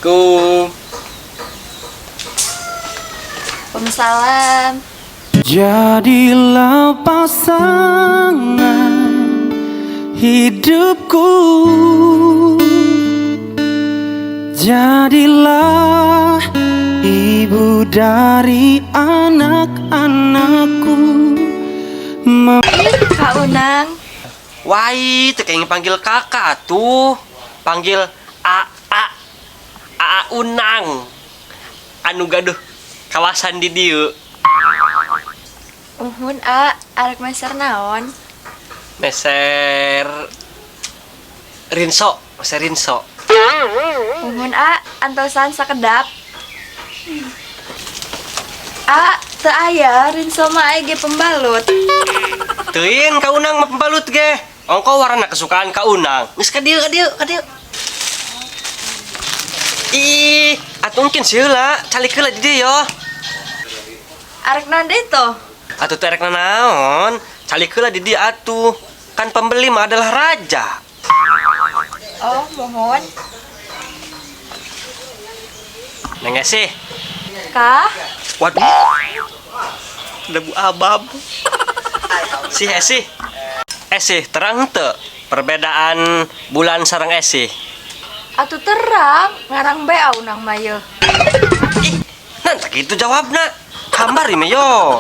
Assalamualaikum. Waalaikumsalam. Jadilah pasangan hidupku. Jadilah ibu dari anak-anakku. Ih, Kak Unang. Wai, teu kayak panggil kakak atuh. Panggil A A A Unang. Anu gaduh kawasan di dieu. Uhun A, arek meser naon? Meser rinso, meser rinso. Uhun A, antosan sakedap. A, teu aya rinso mah aya ge pembalut. Teuing ka Unang mah pembalut ge. Ongko warna kesukaan ka Unang. Geus ka dieu, ka dieu, ka dieu. Ih, atuh mungkin sieun lah, calik heula di dieu yo. Arek naon deui tuh? Atuh teh rek nanaon? Calik heula di dieu atuh. Kan pembeli mah adalah raja. Oh, mohon. Neng sih. Kah? Waduh. Debu abab. Sih Esih. Esih terang teu perbedaan bulan sareng Esih? Atuh terang, ngarang bae Unang mah yeuh. Ih, nan tak kitu jawabna. Hambar ieu mah yo.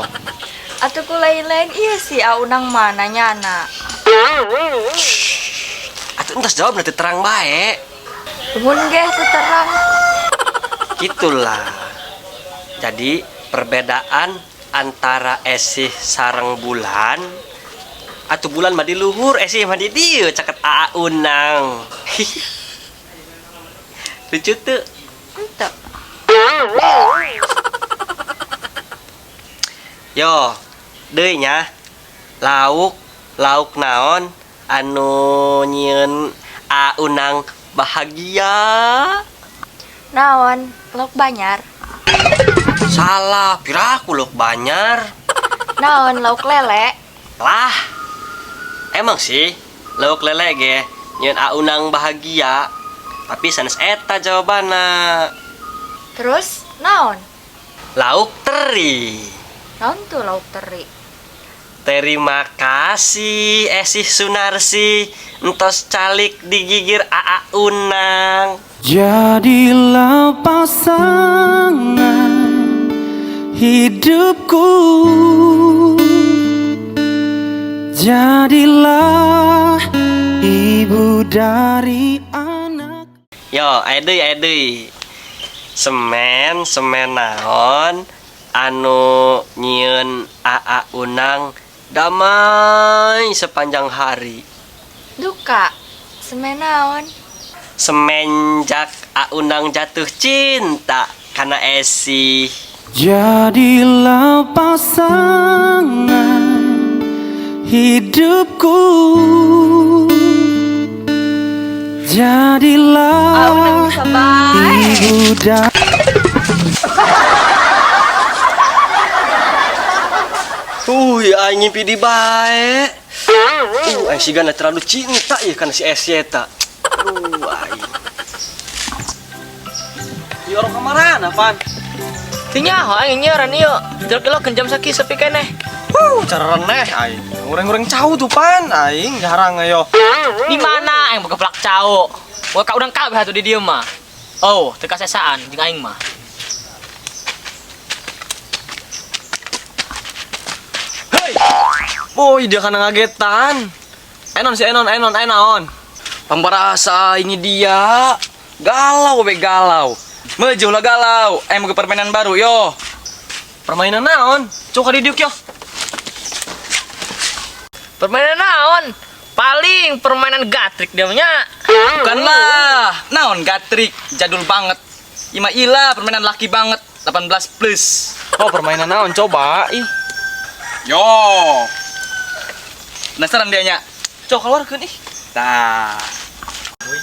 Atuh ku lain-lain ieu sih Unang mah nanyana. Atuh entos jawabna teu terang bae. Mun ge teu terang. Gitulah. Jadi perbedaan antara Esih sareng bulan atuh bulan mah di luhur, Esih mah di dieu caket Aa Unang. Lucu tuh. Henteu. Yo, deui nya. Lauk, lauk naon anu nyieun Aa Unang bahagia? Naon? Lauk banyar. Salah, piraku lauk banyar. Naon lauk lele? Lah, emang sih lauk lele ge nyieun Aa Unang bahagia. Tapi sanes eta jawabanna. Terus naon? Lauk teri. Naon tuh lauk teri? Terima kasih Esih Sunarsi entos calik digigir Aa Unang. Jadilah pasangan hidupku. Jadilah ibu dari anak. Yo, aya deui, aya deui. Semen, semen naon anu nyieun Aa Unang damai sepanjang hari? Duka. Semen naon? Semenjak Aa Unang jatuh cinta kana Esih. Jadilah pasangan hidupku. Jadilah Unang bisa bae. ibu dari Ya aing ngimpi di bae. Aing sigana terlalu cinta ya kana si Esih eta. Aduh, aing. Ieu orang kamarana, Pan? Teu nyaho aing nyiaran ieu. Jelek jam saki sepi keneh. Wuh, cara reneh aing. Ngureng-ngureng cau tuh, Pan. Aing jarang ayo. Di mana aing boga plak cau? Wah, ka urang kabeh atuh di dieu mah. Oh, teu kasesaan jeung aing mah. Hei. Boy, dia kana ngagetan. Enon si Enon, Enon, Enon. Pambarasa ini dia. Galau be galau. Mejuh lah galau. Mau ke permainan baru yo. Permainan naon? Coba didiuk yo. Permainan naon? Paling permainan gatrik dia nya. Bukan lah. Naon gatrik, jadul banget. Ima ila permainan laki banget, 18 plus. Oh, permainan naon coba? Ih, Yo. Penasaran dia nya? coba keluarkeun ih. Tah.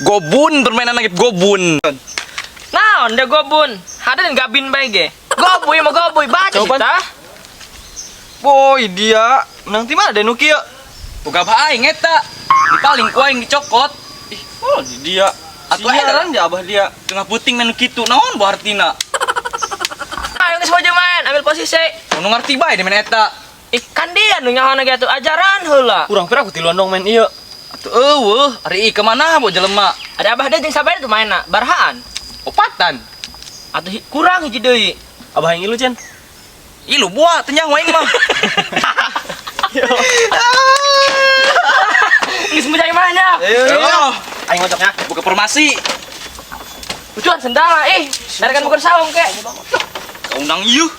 Gobun permainan lagi gobun. Naon dia gobun? Ada dan gabin bae ge. Gobuy mah gobuy baca Coba. sih tah. Boy, dia menang ti mana deh nu kieu? Boga apa aing eta? Di paling ku aing dicokot. Ih, oh dia. Atuh Siaran dia abah dia. Tengah puting main kitu naon boh artina. Ayo geus maju main, ambil posisi. Nu ngarti bae di main eta. Ih, kan dia nu nyaho ge atuh ajaran heula. Kurang pira aku tiluan dong main ieu. Atuh eueuh, ari ka mana boh jelema? Ada abah dia jeung sabar tuh mainna, barhaan. Opatan. Atuh kurang hiji deui. Abah yang ilu, Cen. Ilu buah teu nyaho aing mah. Geus maju main ya. Ayo, Aing ngocoknya. buka formasi. Lucuan sendala ih. Tarikan bukan saung kek. Kaundang ieu.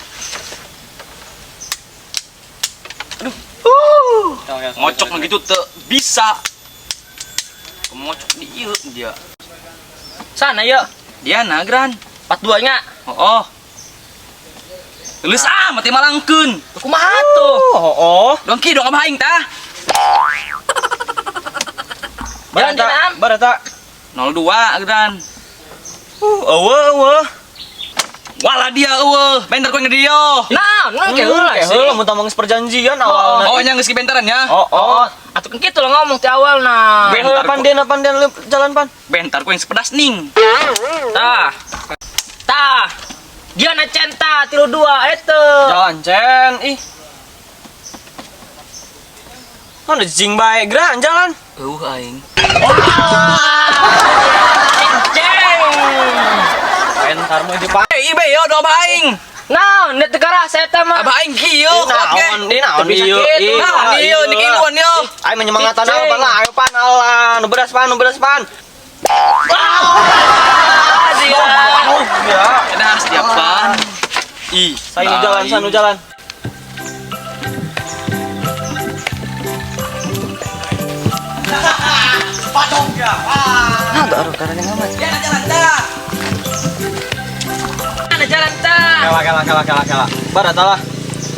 Ngocok mah gitu teu bisa. Ngocok di ieu dia. Sana yuk. Dia nagran. 42 nya. Oh. Leus ah mati malangkeun. Kumaha tuh? Oh, oh. Dongki dong abah aing tah. Jalan Barata, Am. barata. 02 gran. Eueuh, eueuh. Wala dia eueuh, bentar kowe ngedieu. Nah, nu ke heula Kayak sih. heula mun tamang perjanjian awalna. Oh, nya geus bentaran ya. Oh, oh. Atuh kan kitu lah ngomong ti awal nah. Bentar, Heula pan den, pan den jalan pan. Bentar kowe yang sepedas ning. Tah. Tah. Dia na centa 32 eta. Jalan Cen, ih. Mana cicing bae, geran jalan. Eueuh aing. Ceng. Bentar mau dipakai. Eh, ibe yo do abah aing. Nah, net teu karasa eta mah. Abah aing kieu kuat ge. Naon, di naon Teu bisa ieu. kitu. Ih, Nah, ieu niki iluan yo. Ayo menyemangatan Cicing. apa lah, ayo pan alah, nu beras pan, nu beras pan. Dia. Ya, Edas dia pan. Ih, saya nu jalan, saya nu jalan. Ya jalan tah. Ada jalan tah. Kala kala kala kala kala. Barata lah.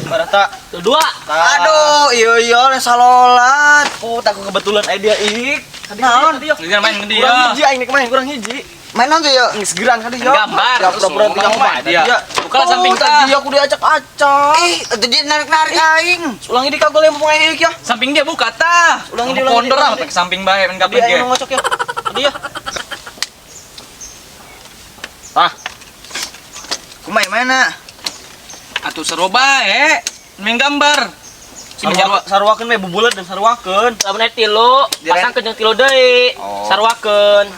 Barata. Dua. Aduh, iya iya salolat. Oh, tak kebetulan aya dia ik. Naon? Dia main ngendi Kurang ya. hiji aing nek main kurang hiji. Main naon tuh ya? Geus geran ka dieu. Gambar. Ya pura-pura Terus tinggal ngomong main dia. dia. Buka lah samping Oh, tadi aku diacak-acak. Ih, itu dia narik-narik aing. Ulangi di kagol yang pemain ik ya. Samping dia buka tah. Ulangi, ulangi, Pondor lah ulangi. ke samping bae main Tadi gaplek aing ge. ngocok ya. Tadi ya. Ah, Kumaha mana? Atuh seru bae. Main gambar. Si menjawab sarwakeun we bubulet dan sarwakeun. Lamun aya tilu, pasangkeun jeung tilu deui. Sarwakeun.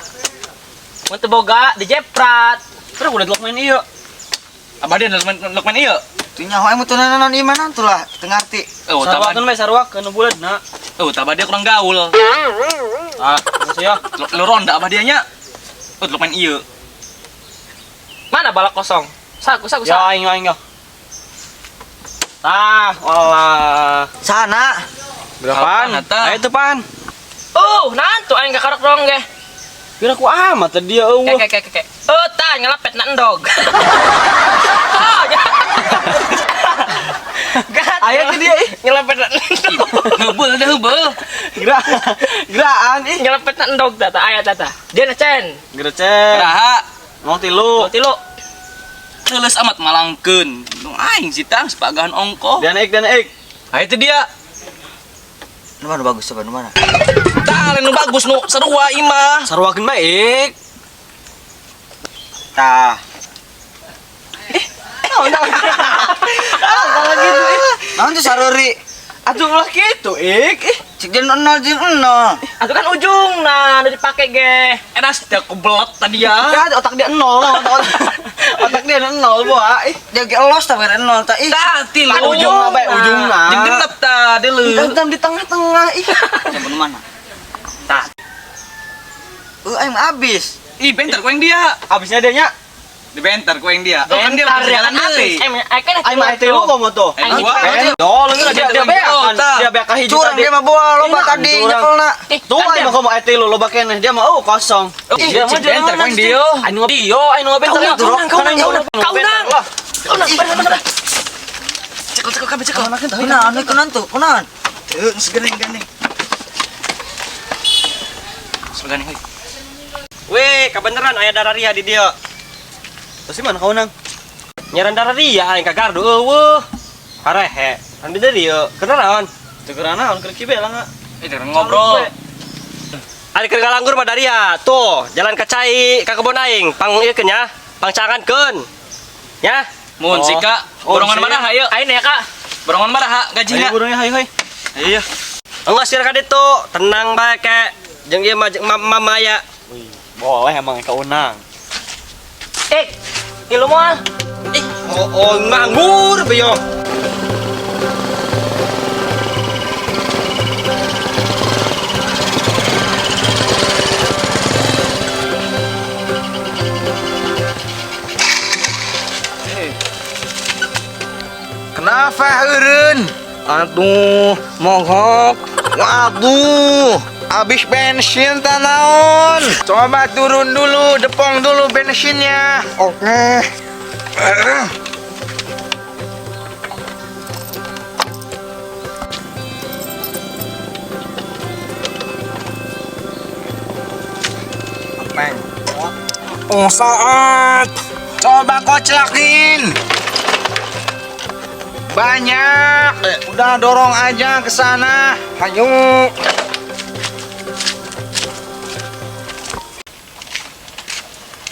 Mun teu boga dijeprat. Terus udah delok main ieu. Abah dia lek main ieu. Tuh nyaho aing mah teu naon ieu mana tuh lah, teu ngarti. Oh, tabah. Sarwakeun we sarwakeun nu bulet na. Oh, tabah dia kurang gaul. Ah, geus ya. Lu ronda abah dia nya. Oh, lek main ieu. Mana balak kosong? Saku saku Ya saku. aing aing ya. Tah, walah. Sana. Berapaan? Kapan, eta? Ayo tuh pan. Oh, nantu aing kakarek dong ge. Kira aku amat tadi ya eueuh. Kek kek kek kek. Oh, tah ngelepet na endog. Oh, ya. Gat. Aya teh dia ih. Ngelepet na endog. Heubeul dah heubeul. Gerak. Gerakan ih. Ngelepet na endog tata aya tata. Dia na cen. Gerecek. Raha. Mau tilu. Lu tilu. Leuleus amat malangkeun. Nu aing sih tang sepagahan ongkoh. Dan ik dan ik. Ah itu dia. Nu mana bagus coba nu mana? Tah nu bagus nu sarua imah. Sarwakeun bae ik. Tah. Naon naon. Naon gitu ih. Naon tuh saruri? Atuh ulah kitu ik. Ih. Cik jeung nol jeung nol. Atuh kan ujung nah udah dipake ge. Edas dia kebelet tadi ya. Ya, otak dia nol, otak dia nol buah. Ih, Dia ge elos tah bere nol tah ih. Tah tilu. Kan ujungna bae ujungna. Jeung genep tah dia leuh. Hitam di tengah-tengah ih. Coba nu mana? Tah. Aing mah abis. Ih bentar ku yang dia. Abisnya dia nya. Di bentar ku yang dia. Oh, kan dia Bentar masih ya jalan kan deui. habis. Eh, kan Aing mah tilu komo tuh. Eh, dua. Dol, dia dia beak kan. Dia beak ka hiji Curang tadi. dia mah boa loba Ih, tadi curang. nyekelna. Tuh aing mah komo tilu loba keneh. Dia mah oh kosong. Ih, Dia mah cik bentar ku yang dia. Aing nu dia, aing nu bentar. Kau unang, kau unang, kau unang, kau unang. Kau Kau unang, bener, bener. Cekel cekel kabeh cekel. Kunaon nih kunaon tuh? Kunaon? Teu geus geuning-geuning. Sebagai heuy. Weh, kebeneran aya dararia di dieu. Terus mana kau nang? Nyaran dararia aing ka gardu eueuh. Harehe. Kan di dieu. Keur naon? Teu keur naon keur kibe lah. Eh, jangan ngobrol. Ari keur ngalanggur mah daria. Tuh, jalan ka cai ka kebon aing, pang ieu keun nya, pangcangankeun. Ya. Mun sih Kak, borongan sih. maraha yeuh. Aing ya Kak. Borongan maraha gajina. Ayo burungnya, hayu hayu. Iya. Enggak sih ka ditu, tenang bae ke. Jeung ieu mah jeung mama ya. Wih, boleh emang ka unang. Eh, ngilu moal. Ih, oh, nganggur beyo. Kenapa eureun? Aduh, mogok. Waduh, habis bensin tanaon. Coba turun dulu, depong dulu bensinnya. Oke. Apeng. Oh, saat. Coba koclakin. Banyak. Udah dorong aja ke sana. Hayu.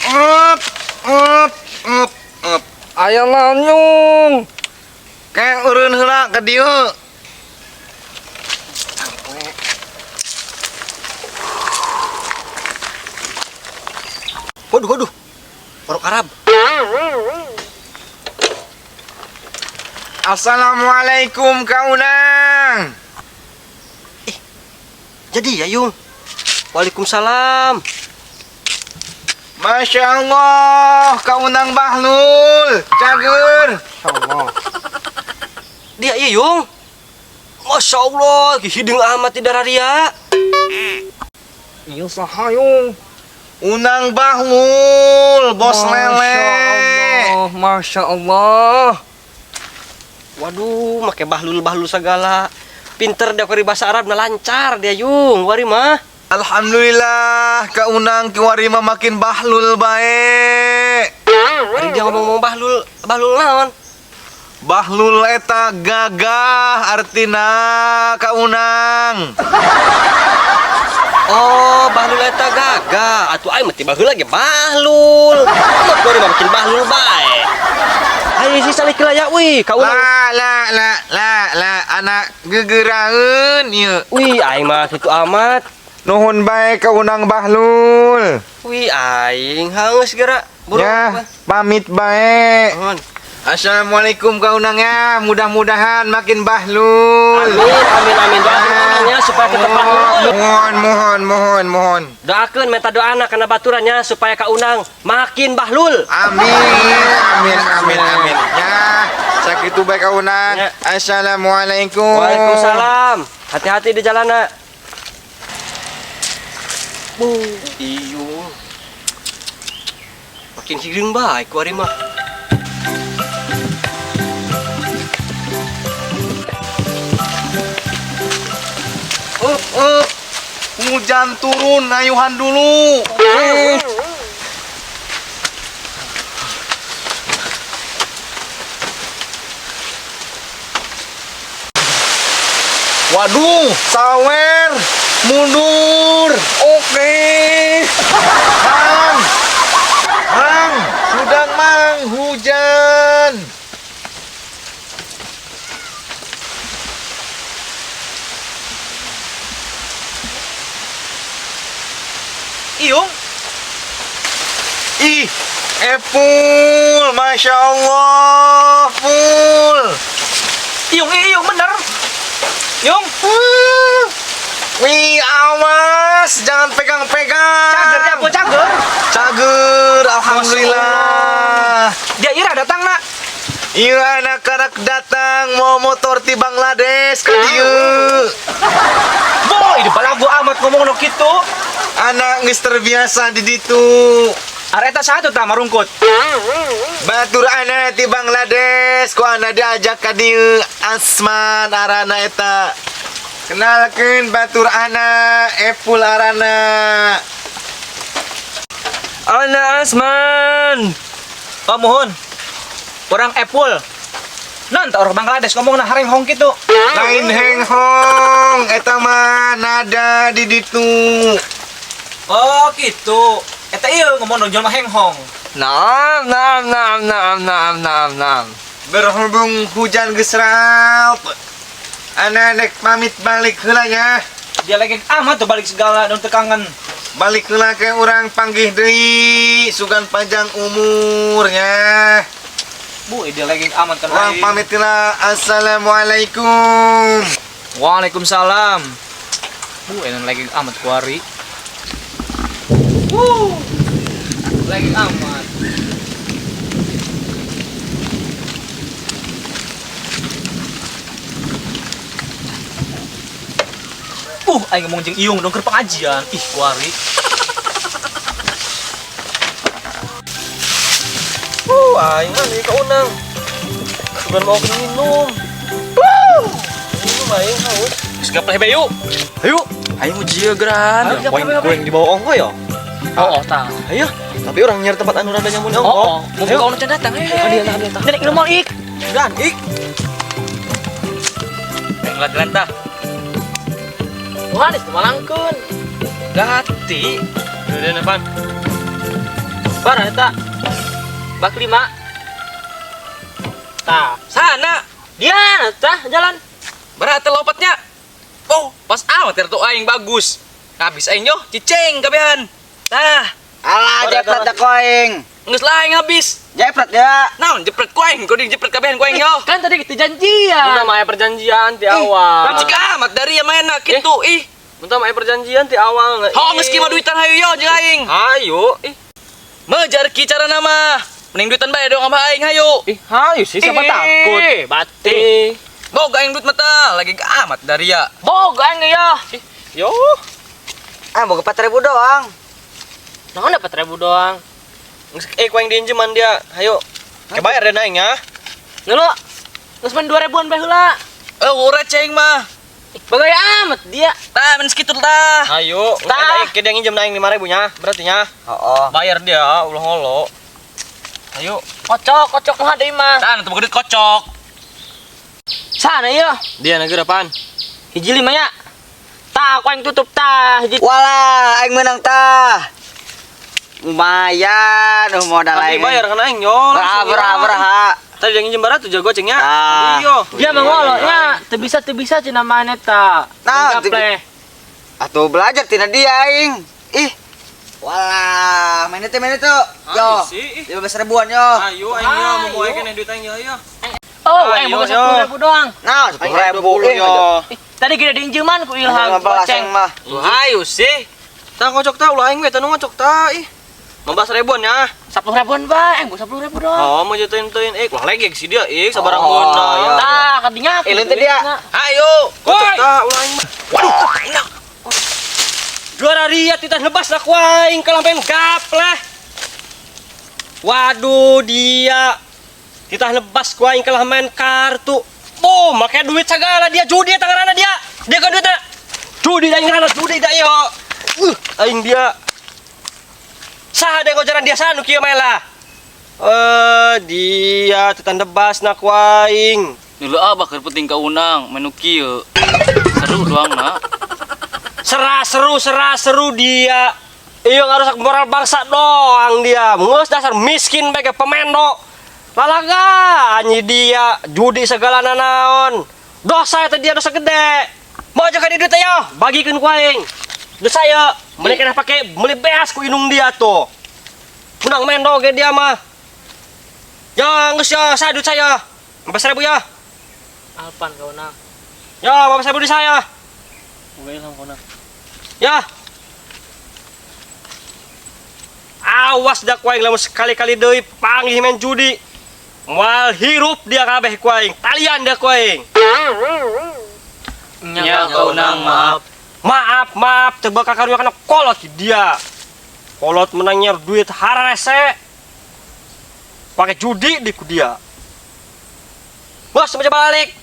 Up, up, up, up. Ayo lanyung. Kayak urun heula ke dieu. Waduh, waduh. Orok Arab. Assalamualaikum Kak Unang. Jadi ya, Yung. Waalaikumsalam. Masya Allah, Kak Unang Bahlul, cager. Allah. Dia iya, Yung. Masya Allah, hideung amat di dararia. Iya sahayung. Unang Bahlul, bos lele. Allah, Masya Allah. Waduh, make bahlul-bahlul segala. Pinter dia kori bahasa Arab, nah lancar dia, Yung. Wari mah. Alhamdulillah, Kak Unang kiwari mah makin bahlul bae. Hari dia ngomong-ngomong bahlul, bahlul naon? Bahlul eta gagah artina Kak Unang. Oh, bahlul eta gagah. Atuh aing mah ti baheula ge bahlul. Mah kiwari mah makin bahlul bae. Ayo sih salik ya, wih, Kak Unang. La la la la la anak gegeraeun ieu. Wih, aing mah kitu amat. Nuhun bae Kak Unang Bahlul. Wih, aing hangus geura. Buru. Ya, pamit bae. Nuhun. Assalamualaikum Kak Unang ya. Mudah-mudahan makin bahlul. Amin, amin, amin. Doakeun Unang ya supaya tetep bahlul. Mohon, mohon, mohon, mohon. Doakeun minta doana kana baturannya supaya Kak Unang makin bahlul. Amin, amin, amin, amin. Ya, sakitu bae Kak Unang. Ya. Assalamualaikum. Waalaikumsalam. Hati-hati di jalan, nak. Bu, iyo. Makin hideung bae ku ari mah. Up, up. Hujan turun, ayuhan dulu. Waduh, sawer, mundur. Oke. Mang, mang, sudah mang, hujan. Iyung. Ih, Epul, Masya Allah, Pul. Iyung, iyung bener. Yung. Wih, awas, jangan pegang-pegang. Cager ya, Bu, cager. Cager, alhamdulillah. Dia Ira datang, nak. Iya, anak-anak datang mau motor di Bangladesh ke dieu. Boy, di balagu amat ngomong no kitu. Anak geus terbiasa di ditu. Areta satu tah marungkut. Batur anak di Bangladesh, ku anak diajak ka dieu Asman arana eta. Kenalkeun batur anak Epul arana. Ana Asman. Oh, mohon. Orang Epul. Non, orang Bangladesh ngomong nah harenghong kitu. Lain henghong, eta mah nada di ditu. Oh, gitu. Eta ieu ngomong dong jelema henghong. Naam, naam, naam, naam, naam, naam, naam. Berhubung hujan geus raop, ana nek pamit balik heula nya. Dia lagi amat tuh balik segala don tekangan. Balik heula ke urang panggih deui, sugan panjang umurnya. Bu, dia lagi amat kan Urang aing. pamit heula. Assalamualaikum. Waalaikumsalam. Bu, enak lagi amat kuari. Wuh. Lagi amat. Aing ngomong jeung Iung dong keur pengajian. Ih, kuari. Aing mah nih kaunang. Sugan mau minum. Minum aing haus. Geus gapleh bae yuk. Ayo. Ayo uji geran. Poin di bawah ongko ya? Oh, oh tah. Ayo, tapi orang nyari tempat anu rada nyamun ongko. Oh, oh. Mau buka ono can datang. Ayo, dia, dia. Nenek ilmu ik. Dan, ik. Aing latihan tah. Wah, geus malangkeun. Gati. Udah depan. Bar eta. Bak lima. Tah, Sana. dia tah jalan. Berat lopatnya. Oh, pas amat tuh aing bagus. Habis aing yo cicing kabehan. Tah, Alah, jepret dah koing. geus lah aing habis. Jepret ya. Naon jepret ku aing, kudu jepret kabehan ku aing yo. Kan tadi kita janjian. Mun mah aya perjanjian ti awal. Cik amat dari yang mana kitu ih. Mun mah aya perjanjian ti awal. Ho geus kieu mah duitan hayu yo jeung aing. Hayu, ih. Mejar ki cara nama. Mending duitan bae dong sama aing hayu. Ih, hayu sih siapa takut. Bati. Boga aing duit mata, lagi amat dari ya. Boga aing ya. Yo. Ah, boga 4.000 doang. Naon dapat ribu doang. Eh, ku aing diinjeman dia. Hayu. Kebayar deh aing ya. Nulu. Geus main 2.000-an bae heula. Eh, ora ceng mah. Bagai amat dia. Tah, men sekitu tah. Hayu. Tah. Eh, dia nginjem aing 5.000 nya, berarti nya. Oh, oh. Bayar dia, ulah ngolo. Ayo. Kocok, kocok mah deui mah. Tah, nu duit kocok. Sana ieu. Dia negeri apaan? Hiji lima ya. Tah, aku yang tutup tah. Hiji. Walah, aing menang tah. Lumayan, modal Tapi aing. bayar kan aing yo. Berha, langsung, berha, yo. berha. Tadi yang nginjem barat tuh jago cengnya. Ah. Iya. Dia mah ngoloknya, teu bisa teu bisa cenah maneh ta. Nah, teu- Gapleh. Atuh belajar tina dia aing. Ih. Walah, main itu, main itu. Yo. Ayo sih, ih. 15 ribuan yo. Ayo aing yo, mau bawa kene duit aing yo, ayo. Oh, aing Ayo, boga yo. 10.000 doang. Nah, 10.000 yo. Eh, tadi kita diinjeman ku Ilham 15 goceng. aing mah. Tuh hayu sih. Tah kocok tah ulah aing we tah nu ngocok tah ih. 15 ribuan ya. 10 ribuan bae, aing boga 10.000 doang. Oh, mau jutain-jutain eh ulah legek sih dia ih sabarang Oh, meunang. iya. Tah, kadinya Eh, leun teh dia. Hayu. Kocok tah ulah aing mah. Waduh, enak. Juara ria titah lebas lah ku aing kalah main gapleh. Waduh dia titah lebas ku aing kalah main kartu. Oh, make duit segala dia judi eta ngaranna dia. Dia kan duitna. Judi da ngaranna judi da yo. Aing dia. Saha dia ngojaran dia sanu kieu mah lah. Eh, dia titah lebas na ku aing. Dulu abah keur penting ka unang menu kieu. Seru doang nak. Sera seru sera seru dia. Iya ngarusak moral bangsa doang dia. Ngeus dasar miskin bae pemendo. Lalaga anyi dia judi segala nanaon. Dosa eta dia dosa gede. Mau aja ka duit yo, bagikeun ku aing. Dosa ya, meuli kena pake meuli beas ku indung dia tuh. Menang mendo ge dia mah. Ya geus ya, saya duit saya. 15.000 ya. Alpan kau nang. Ya, 15.000 di saya. Ya. Awas dah ku aing lamun sekali-kali deui panggih main judi. Moal hirup dia kabeh ku aing. Talian dia ku aing. Nya kau nang maaf. Maaf, maaf, teu bakal karunya kana kolot dia. Kolot menangnya duit harese. Pakai judi di ku dia. Bos, mau balik.